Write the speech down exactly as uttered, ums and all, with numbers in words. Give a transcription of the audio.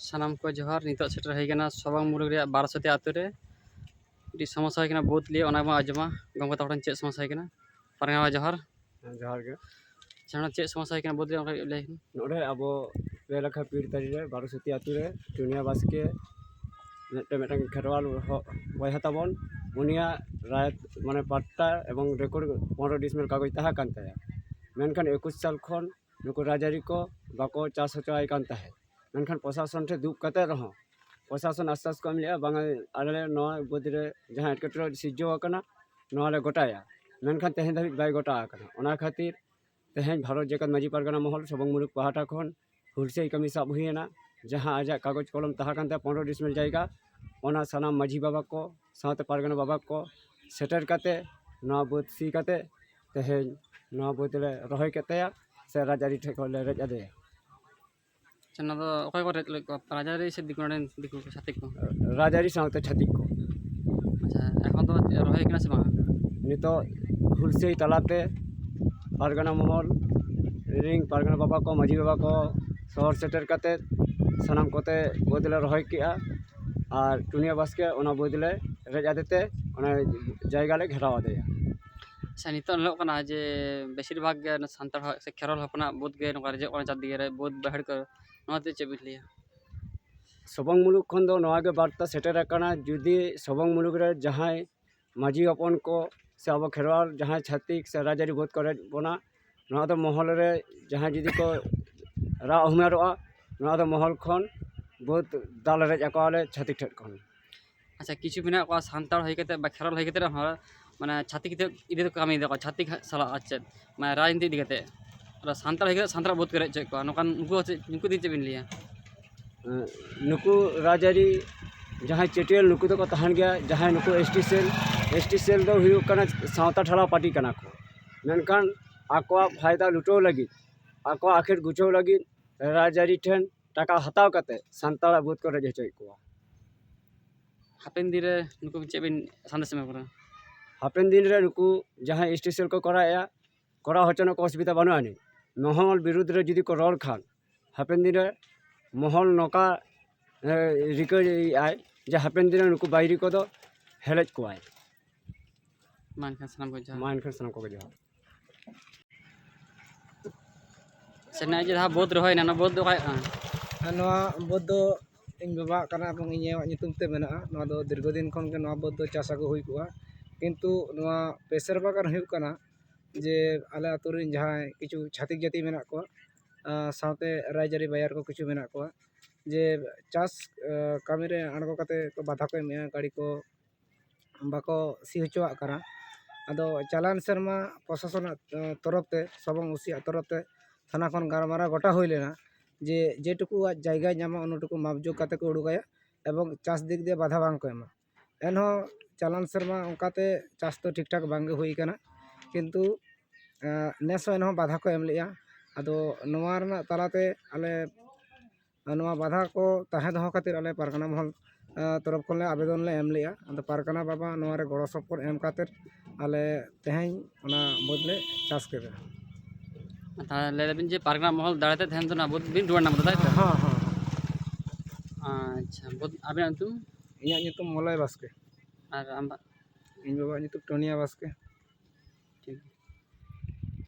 ᱥᱟᱱᱟᱢ ᱠᱚ ᱡᱚᱦᱟᱨ᱾ ᱱᱤᱛᱚᱜ ᱥᱮᱴᱮᱨ ᱦᱩᱭ ᱠᱟᱱᱟ ᱥᱚᱵᱟᱝ ᱢᱩᱞᱩᱠ ᱨᱮᱭᱟᱜ ᱵᱟᱨᱚᱥᱚᱛᱤ ᱟᱹᱛᱩ ᱨᱮ᱾ ᱢᱤᱫᱴᱤᱡ ᱥᱚᱢᱚᱥᱥᱟ ᱦᱩᱭ ᱠᱟᱱᱟ ᱵᱩᱛᱷ ᱞᱤᱭᱮ, ᱚᱱᱟ ᱵᱚᱱ ᱟᱸᱡᱚᱢᱟ ᱜᱚᱢᱠᱮ ᱛᱟᱠᱚ ᱴᱷᱮᱱ ᱪᱮᱫ ᱥᱚᱢᱚᱥᱥᱟ ᱦᱩᱭ ᱠᱟᱱᱟ᱾ ᱯᱟᱨᱜᱟᱱᱟ ᱵᱟᱵᱟ ᱡᱚᱦᱟᱨ᱾ ᱦᱮᱸ, ᱡᱚᱦᱟᱨ ᱜᱮ᱾ ᱟᱪᱪᱷᱟ, ᱚᱱᱟ ᱪᱮᱫ ᱥᱚᱢᱚᱥᱥᱟ ᱦᱩᱭ ᱠᱟᱱᱟ ᱵᱩᱛᱷ ᱨᱮ, ᱚᱱᱠᱟ ᱞᱟᱹᱭ ᱠᱷᱟᱱ᱾ ᱱᱚᱰᱮ ᱟᱵᱚ ᱯᱮ ᱞᱮᱠᱷᱟ ᱯᱤᱲ ᱛᱟᱹᱨᱤ ᱨᱮ ᱵᱟᱨᱚᱥᱚᱛᱤ ᱟᱹᱛᱩ ᱨᱮ ᱴᱩᱱᱤᱭᱟ ᱵᱟᱥᱠᱮ ᱢᱤᱫᱴᱮᱱ, ᱢᱤᱫᱴᱮᱱ ᱠᱷᱮᱨᱣᱟᱞ ᱦᱚ-, ᱵᱚᱭᱦᱟ ᱛᱟᱵᱚᱱ, ᱩᱱᱤᱭᱟᱜ ᱨᱟᱭ ᱢᱟᱱᱮ ᱯᱟᱴᱴᱟ ᱮᱵᱚᱝ ᱨᱮᱠᱚᱨᱰ ᱯᱚᱱᱨᱚ ᱰᱤᱥᱢᱮᱞ ᱠᱟᱜᱚᱡᱽ ᱛᱟᱦᱮᱸ ᱠᱟᱱ ᱛᱟᱭᱟ᱾ ᱢᱮᱱᱠᱷᱟᱱ ᱮᱠᱩᱥ ᱥᱟᱞ ᱠᱷᱚᱱ ᱱᱩᱠᱩ ᱨᱟᱡᱽᱟᱹᱨᱤ ᱠᱚ ᱵᱟᱠᱚ ᱪᱟᱥ ᱦᱚᱪᱚᱣᱟᱭ ᱠᱟᱱ ᱛᱟᱦᱮᱸᱫ᱾ ᱢᱮᱱᱠᱷᱟᱱ ᱯᱨᱚᱥᱟᱥᱚᱱ ᱴᱷᱮᱱ ᱫᱩᱜ ᱠᱟᱛᱮ ᱨᱮᱦᱚᱸ ᱯᱨᱚᱥᱟᱥᱚᱱ ᱟᱥᱥᱟᱥ ᱠᱚ ᱮᱢ ᱞᱮᱜᱼᱟ, ᱵᱟᱝᱟ ᱟᱞᱮ ᱱᱚᱣᱟ ᱵᱟᱹᱫᱽ ᱨᱮ ᱡᱟᱦᱟᱸ ᱮᱴᱠᱮᱴᱚᱬᱮ ᱥᱤᱨᱡᱟᱹᱣ ᱟᱠᱟᱱᱟ, ᱱᱚᱣᱟ ᱞᱮ ᱜᱚᱴᱟᱭᱟ, ᱢᱮᱱᱠᱷᱟᱱ ᱛᱮᱦᱮᱧ ᱫᱷᱟᱹᱵᱤᱡ ᱵᱟᱭ ᱜᱚᱴᱟ ᱟᱠᱟᱱᱟ᱾ ᱚᱱᱟ ᱠᱷᱟᱹᱛᱤᱨ ᱛᱮᱦᱮᱧ ᱵᱷᱟᱨᱚᱛ ᱡᱟᱠᱟᱛ ᱢᱟᱹᱡᱷᱤ ᱯᱟᱨᱜᱟᱱᱟ ᱢᱚᱦᱚᱞ ᱥᱚᱵᱚᱝ ᱢᱩᱞᱩᱠ ᱯᱟᱦᱴᱟ ᱠᱷᱚᱱ ᱦᱩᱞᱥᱟᱹᱭ ᱠᱟᱹᱢᱤ ᱥᱟᱵ ᱦᱩᱭᱮᱱᱟ, ᱡᱟᱦᱟᱸ ᱟᱡᱟᱜ ᱠᱟᱜᱚᱡᱽ ᱠᱚᱞᱚᱢ ᱛᱟᱦᱮᱸ ᱠᱟᱱ ᱛᱟᱭᱟ ᱯᱚᱱᱨᱚ ᱰᱤᱥᱢᱮᱞ ᱡᱟᱭᱜᱟ, ᱚᱱᱟ ᱥᱟᱱᱟᱢ ᱢᱟᱹᱡᱷᱤ ᱵᱟᱵᱟ ᱠᱚ ᱥᱟᱶᱛᱮ ᱯᱟᱨᱜᱟᱱᱟ ᱵᱟᱵᱟ ᱠᱚ ᱥᱮᱴᱮᱨ ᱠᱟᱛᱮ ᱱᱚᱣᱟ ᱵᱟᱹᱫᱽ ᱥᱤ ᱠᱟᱛᱮ ᱛᱮᱦᱮᱧ ᱱᱚᱣᱟ ᱵᱟᱹᱫᱽ ᱞᱮ ᱨᱚᱦᱚᱭ ᱠᱮᱫ ᱛᱟᱭᱟ, ᱥᱮ ᱨᱟᱡᱽᱟᱹᱨᱤ ᱴᱷᱮᱱ ᱠᱷᱚᱱ ᱞᱮ ᱨᱮᱡ ᱟᱫᱮᱭᱟ᱾ ᱟᱪᱪᱷᱟ, ᱱᱚᱣᱟ ᱫᱚ ᱚᱠᱚᱭ ᱠᱚ ᱨᱮᱡ ᱞᱮᱫ ᱠᱚᱣᱟ? ᱨᱟᱡᱽᱟᱹᱨᱤ ᱥᱮ ᱫᱤᱠᱩ, ᱱᱚᱰᱮᱱ ᱫᱤᱠᱩ ᱠᱚ, ᱪᱷᱟᱹᱛᱤᱠ ᱠᱚ? ᱨᱟᱡᱽᱟᱹᱨᱤ ᱥᱟᱶᱛᱮ ᱪᱷᱟᱹᱛᱤᱠ ᱠᱚ᱾ ᱟᱪᱪᱷᱟ, ᱮᱠᱷᱚᱱ ᱫᱚ ᱪᱮᱫ ᱨᱚᱦᱚᱭ ᱠᱟᱱᱟ ᱥᱮ ᱵᱟᱝ? ᱱᱤᱛᱚᱜ ᱦᱩᱞᱥᱟᱹᱭ ᱛᱟᱞᱟᱛᱮ ᱯᱟᱨᱜᱟᱱᱟ ᱢᱚᱦᱚᱞ ᱨᱤᱱ ᱯᱟᱨᱜᱟᱱᱟ ᱵᱟᱵᱟ ᱠᱚ, ᱢᱟᱹᱡᱷᱤ ᱵᱟᱵᱟ ᱠᱚ ᱥᱚᱦᱚᱨ ᱥᱮᱴᱮᱨ ᱠᱟᱛᱮ ᱥᱟᱱᱟᱢ ᱠᱚᱛᱮ ᱵᱟᱹᱫᱽ ᱞᱮ ᱨᱚᱦᱚᱭ ᱠᱮᱜᱼᱟ᱾ ᱟᱨ ᱴᱩᱱᱤᱭᱟ ᱵᱟᱥᱠᱮ ᱚᱱᱟ ᱵᱟᱹᱫᱽ ᱞᱮ ᱨᱮᱡ ᱟᱫᱮ ᱛᱮ ᱚᱱᱟ ᱡᱟᱭᱜᱟ ᱞᱮ ᱜᱷᱮᱨᱟᱣ ᱟᱫᱮᱭᱟ᱾ ᱟᱪᱪᱷᱟ, ᱱᱤᱛᱚᱜ ᱧᱮᱞᱚᱜ ᱠᱟᱱᱟ ᱡᱮ ᱵᱮᱥᱤᱨ ᱵᱷᱟᱜᱽ ᱜᱮ ᱚᱱᱟ ᱥᱟᱱᱛᱟᱲ ᱦᱚᱲ ᱥᱮ ᱠᱷᱮᱨᱣᱟᱞ ᱦᱚᱯᱚᱱᱟᱜ ᱵᱟᱹᱫᱽ ᱜᱮ ᱱᱚᱝᱠᱟ ᱨᱮᱡᱚᱜ ᱠᱟᱱᱟ ᱪᱟᱨᱫᱤᱠᱮ ᱨᱮ, ᱵᱟᱹᱫᱽ ᱵᱟᱹᱭᱦᱟᱹᱲ ᱠᱚ, ᱱᱚᱣᱟ ᱛᱮ ᱪᱮᱫ ᱵᱤᱱ ᱞᱟᱹᱭᱟ? ᱥᱚᱵᱚᱝ ᱢᱩᱞᱩᱠ ᱠᱷᱚᱱ ᱫᱚ ᱱᱚᱣᱟ ᱜᱮ ᱵᱟᱨᱛᱟ ᱥᱮᱴᱮᱨ ᱟᱠᱟᱱᱟ, ᱡᱩᱫᱤ ᱥᱚᱵᱚᱝ ᱢᱩᱞᱩᱠ ᱨᱮ ᱡᱟᱦᱟᱸᱭ ᱢᱟᱹᱡᱷᱤ ᱦᱚᱯᱚᱱ ᱠᱚ ᱥᱮ ᱟᱵᱚ ᱠᱷᱮᱨᱣᱟᱞ ᱡᱟᱦᱟᱸᱭ ᱪᱷᱟᱹᱛᱤᱠ ᱥᱮ ᱨᱟᱡᱽᱟᱹᱨᱤ ᱵᱟᱹᱫᱽ ᱠᱚ ᱨᱮᱡ ᱵᱚᱱᱟ, ᱱᱚᱣᱟ ᱫᱚ ᱢᱚᱦᱚᱞ ᱨᱮ ᱡᱟᱦᱟᱸᱭ ᱡᱩᱫᱤ ᱠᱚ ᱨᱟᱜ ᱦᱩᱢᱟᱨᱚᱜᱼᱟ, ᱱᱚᱣᱟ ᱫᱚ ᱢᱚᱦᱚᱞ ᱠᱷᱚᱱ ᱵᱟᱹᱫᱽ ᱫᱟᱞ ᱨᱮᱡ ᱟᱠᱚᱣᱟᱞᱮ ᱪᱷᱟᱹᱛᱤᱠ ᱴᱷᱮᱱ ᱠᱷᱚᱱ᱾ ᱟᱪᱪᱷᱟ, ᱠᱤᱪᱷᱩ ᱢᱮᱱᱟᱜ ᱠᱚᱣᱟ ᱥᱟᱱᱛᱟᱲ ᱦᱩᱭ ᱠᱟᱛᱮ ᱵᱟ ᱠᱷᱮᱨᱣᱟᱞ ᱦᱩᱭ ᱠᱟᱛᱮ ᱨᱮᱦᱚᱸ, ᱢᱟᱱᱮ, ᱪᱷᱟᱹᱛᱤᱠ ᱤᱫᱤ, ᱤᱫᱤ ᱫᱚᱠᱚ ᱠᱟᱹᱢᱤᱭ ᱫᱟᱠᱚ, ᱪᱷᱟᱹᱛᱤᱠ ᱥᱟᱞᱟᱜ ᱟᱨ ᱪᱮᱫ, ᱢᱟᱱᱮ, ᱨᱟᱡᱽᱱᱤᱛᱤ ᱤᱫᱤ ᱠᱟᱛᱮ᱾ ᱟᱨ ᱥᱟᱱᱛᱟᱲ ᱦᱩᱭ ᱠᱟᱛᱮ ᱥᱟᱱᱛᱟᱲ ᱵᱟᱹᱫᱽ ᱠᱚ ᱨᱮᱡ ᱦᱚᱪᱚᱭᱮᱫ ᱠᱚᱣᱟ, ᱱᱚᱝᱠᱟᱱ ᱩᱱᱠᱩ ᱦᱚᱸ ᱪᱮᱫ, ᱩᱱᱠᱩ ᱤᱫᱤ ᱪᱮᱫ ᱵᱤᱱ ᱞᱟᱹᱭᱟ? ᱮᱸ, ᱱᱩᱠᱩ ᱨᱟᱡᱽᱟᱹᱨᱤ ᱡᱟᱦᱟᱸᱭ ᱪᱟᱹᱴᱭᱟᱹᱞ, ᱱᱩᱠᱩ ᱫᱚᱠᱚ ᱛᱟᱦᱮᱱ ᱜᱮᱭᱟ᱾ ᱡᱟᱦᱟᱸᱭ ᱱᱩᱠᱩ ᱮᱥ ᱴᱤ ᱥᱮᱞ, ᱮᱥ ᱴᱤ ᱥᱮᱞ ᱫᱚ ᱦᱩᱭᱩᱜ ᱠᱟᱱᱟ ᱥᱟᱶᱛᱟ ᱴᱷᱟᱞᱟᱣ ᱯᱟᱨᱴᱤ ᱠᱟᱱᱟ ᱠᱚ, ᱢᱮᱱᱠᱷᱟᱱ ᱟᱠᱚᱣᱟᱜ ᱯᱷᱟᱭᱫᱟ ᱞᱩᱴᱟᱹᱣ ᱞᱟᱹᱜᱤᱫ, ᱟᱠᱚᱣᱟᱜ ᱟᱠᱷᱮᱨ ᱜᱩᱪᱷᱟᱹᱣ ᱞᱟᱹᱜᱤᱫ ᱨᱟᱡᱽᱟᱹᱨᱤ ᱴᱷᱮᱱ ᱴᱟᱠᱟ ᱦᱟᱛᱟᱣ ᱠᱟᱛᱮ ᱥᱟᱱᱛᱟᱲᱟᱜ ᱵᱟᱹᱫᱽ ᱠᱚ ᱨᱮᱡ ᱦᱚᱪᱚᱭᱮᱫ ᱠᱚᱣᱟ᱾ ᱦᱟᱯᱮᱱ ᱫᱤᱱ ᱨᱮ ᱱᱩᱠᱩ ᱪᱮᱫ ᱵᱤᱱ ᱥᱟᱸᱫᱮᱥ ᱮᱢᱟ ᱠᱚ ᱠᱟᱱᱟ? ᱦᱟᱯᱮᱱ ᱫᱤᱱ ᱨᱮ ᱱᱩᱠᱩ ᱡᱟᱦᱟᱸᱭ ᱮᱥ ᱴᱤ ᱥᱮᱞ ᱠᱚ ᱠᱚᱨᱟᱣᱮᱫᱼᱟ, ᱠᱚᱨᱟᱣ ᱦᱚᱪᱚ ᱨᱮᱱᱟᱜ ᱠᱚ ᱚᱥᱩᱵᱤᱫᱷᱟ ᱵᱟᱹᱱᱩᱜ ᱟᱹᱱᱤᱡ᱾ ᱢᱚᱦᱚᱞ ᱵᱤᱨᱩᱫᱽ ᱨᱮ ᱡᱩᱫᱤ ᱠᱚ ᱨᱚᱲ ᱠᱷᱟᱱ, ᱦᱟᱯᱮᱱ ᱫᱤᱱ ᱨᱮ ᱢᱚᱦᱚᱞ ᱱᱚᱝᱠᱟ ᱨᱤᱠᱟᱹᱭᱮᱫᱼᱟᱭ ᱡᱮ ᱦᱟᱯᱮᱱ ᱫᱤᱱ ᱨᱮ ᱱᱩᱠᱩ ᱵᱟᱹᱭᱨᱤ ᱠᱚᱫᱚ ᱦᱮᱲᱮᱡ ᱠᱚᱣᱟᱭ᱾ ᱢᱟ ᱮᱱᱠᱷᱟᱱ ᱥᱟᱱᱟᱢ ᱠᱚ ᱡᱚᱦᱟᱨ᱾ ᱢᱟ ᱮᱱᱠᱷᱟᱱ ᱥᱟᱱᱟᱢ ᱠᱚᱜᱮ ᱡᱚᱦᱟᱨ᱾ ᱥᱮ ᱱᱚᱜᱼᱚᱭ ᱡᱮ ᱡᱟᱦᱟᱸ ᱵᱟᱹᱫᱽ ᱨᱚᱦᱚᱭᱮᱱᱟ, ᱚᱱᱟ ᱵᱟᱹᱫᱽ ᱫᱚ ᱚᱠᱟ ᱦᱩᱭᱩᱜ ᱠᱟᱱᱟ? ᱟᱨ ᱱᱚᱣᱟ ᱵᱟᱹᱫᱽ ᱫᱚ ᱤᱧ ᱵᱟᱵᱟᱣᱟᱜ ᱠᱟᱱᱟ ᱮᱵᱚᱝ ᱤᱧ ᱟᱭᱳᱣᱟᱜ ᱧᱩᱛᱩᱢ ᱛᱮ ᱢᱮᱱᱟᱜᱼᱟ᱾ ᱱᱚᱣᱟ ᱫᱚ ᱫᱤᱨᱜᱷᱚ ᱫᱤᱱ ᱠᱷᱚᱱ ᱜᱮ ᱱᱚᱣᱟ ᱵᱟᱹᱫᱽ ᱫᱚ ᱪᱟᱥ ᱟᱹᱜᱩ ᱦᱩᱭ ᱠᱚᱜᱼᱟ, ᱠᱤᱱᱛᱩ ᱱᱚᱣᱟ ᱯᱮᱥᱮᱨ ᱵᱟᱜᱟᱱ ᱦᱩᱭᱩᱜ ᱠᱟᱱᱟ ᱡᱮ ᱟᱞᱮ ᱟᱹᱛᱩ ᱨᱮᱱ ᱡᱟᱦᱟᱸᱭ ᱠᱤᱪᱷᱩ ᱪᱷᱟᱹᱛᱤᱠ ᱡᱟᱹᱛᱤ ᱢᱮᱱᱟᱜ ᱠᱚᱣᱟ, ᱟᱨ ᱥᱟᱶᱛᱮ ᱨᱟᱭᱡᱟᱹᱨᱤ ᱵᱟᱭᱟᱨ ᱠᱚ ᱠᱤᱪᱷᱩ ᱢᱮᱱᱟᱜ ᱠᱚᱣᱟ, ᱡᱮ ᱪᱟᱥ ᱠᱟᱹᱢᱤ ᱨᱮ ᱟᱬᱜᱚ ᱠᱟᱛᱮ ᱠᱚ ᱵᱟᱫᱷᱟ ᱠᱚ ᱮᱢᱮᱜᱼᱟ, ᱜᱟᱹᱲᱤ ᱠᱚ ᱵᱟᱠᱚ ᱥᱤ ᱦᱚᱪᱚᱣᱟᱜ ᱠᱟᱱᱟ᱾ ᱟᱫᱚ ᱪᱟᱞᱟᱣᱮᱱ ᱥᱮᱨᱢᱟ ᱯᱨᱚᱥᱟᱥᱚᱱᱟᱜ ᱛᱚᱨᱚᱯ ᱛᱮ, ᱥᱚᱵᱚᱝ ᱳᱥᱤᱭᱟᱜ ᱛᱚᱨᱚᱯ ᱛᱮ ᱛᱷᱟᱱᱟ ᱠᱷᱚᱱ ᱜᱟᱞᱢᱟᱨᱟᱣ ᱜᱚᱴᱟ ᱦᱩᱭ ᱞᱮᱱᱟ ᱡᱮ ᱡᱮᱴᱩᱠᱩᱣᱟᱜ ᱡᱟᱭᱜᱟᱭ ᱧᱟᱢᱟ ᱩᱱᱟᱹᱴᱩᱠᱩ ᱢᱟᱯ ᱡᱳᱜᱽ ᱠᱟᱛᱮ ᱠᱚ ᱩᱰᱩᱠᱟᱭᱟ ᱮᱵᱚᱝ ᱪᱟᱥ ᱫᱤᱠ ᱫᱤᱭᱮ ᱵᱟᱫᱷᱟ ᱵᱟᱝ ᱠᱚ ᱮᱢᱟ᱾ ᱮᱱᱦᱚᱸ ᱪᱟᱞᱟᱣᱮᱱ ᱥᱮᱨᱢᱟ ᱚᱱᱠᱟᱛᱮ ᱪᱟᱥ ᱫᱚ ᱴᱷᱤᱠ ᱴᱷᱟᱠ ᱵᱟᱝᱜᱮ ᱦᱩᱭ ᱠᱟᱱᱟ, ᱠᱤᱱᱛᱩ ᱱᱮᱥ ᱦᱚᱸ ᱮᱱᱦᱚᱸ ᱵᱟᱫᱷᱟ ᱠᱚ ᱮᱢ ᱞᱮᱜᱼᱟ᱾ ᱟᱫᱚ ᱱᱚᱣᱟ ᱨᱮᱱᱟᱜ ᱛᱟᱞᱟᱛᱮ ᱟᱞᱮ ᱱᱚᱣᱟ ᱵᱟᱫᱷᱟ ᱠᱚ ᱛᱟᱦᱮᱸ ᱫᱚᱦᱚ ᱠᱷᱟᱹᱛᱤᱨ ᱟᱞᱮ ᱯᱟᱨᱜᱟᱱᱟ ᱢᱚᱦᱚᱞ ᱛᱚᱨᱚᱯ ᱠᱷᱚᱱᱞᱮ ᱟᱵᱮᱫᱚᱱ ᱞᱮ ᱮᱢ ᱞᱮᱜᱼᱟ᱾ ᱟᱫᱚ ᱯᱟᱨᱜᱟᱱᱟ ᱵᱟᱵᱟ ᱱᱚᱣᱟ ᱨᱮ ᱜᱚᱲᱚ ᱥᱚᱯᱚᱦᱚᱫ ᱮᱢ ᱠᱟᱛᱮ ᱟᱞᱮ ᱛᱮᱦᱮᱧ ᱚᱱᱟ ᱵᱟᱹᱫᱽ ᱞᱮ ᱪᱟᱥ ᱠᱮᱫᱟ᱾ ᱛᱟᱦᱚᱞᱮ ᱞᱟᱹᱭ ᱫᱟᱵᱤᱱ ᱡᱮ ᱯᱟᱨᱜᱟᱱᱟ ᱢᱚᱦᱚᱞ ᱫᱟᱨᱟᱭ ᱛᱮ ᱛᱮᱦᱮᱧ ᱫᱚ ᱱᱚᱣᱟ ᱵᱟᱹᱫᱽ ᱵᱤᱱ ᱨᱩᱣᱟᱹᱲ ᱧᱟᱢ ᱠᱟᱫᱟ, ᱛᱟᱭ ᱛᱚ? ᱦᱚᱸ, ᱦᱚᱸ᱾ ᱟᱪᱪᱷᱟ, ᱵᱟᱹᱫᱽ, ᱟᱵᱤᱱᱟᱜ ᱧᱩᱛᱩᱢ? ᱤᱧᱟᱹᱜ ᱧᱩᱛᱩᱢ ᱢᱚᱞᱚᱭ ᱵᱟᱥᱠᱮ᱾ ᱟᱨ ᱟᱢᱟᱜ? ᱤᱧ ᱵᱟᱵᱟᱣᱟᱜ ᱧᱩᱛᱩᱢ ᱴᱚᱱᱤᱭᱟ ᱵᱟᱥᱠᱮ᱾ ᱴᱷᱤᱠ᱾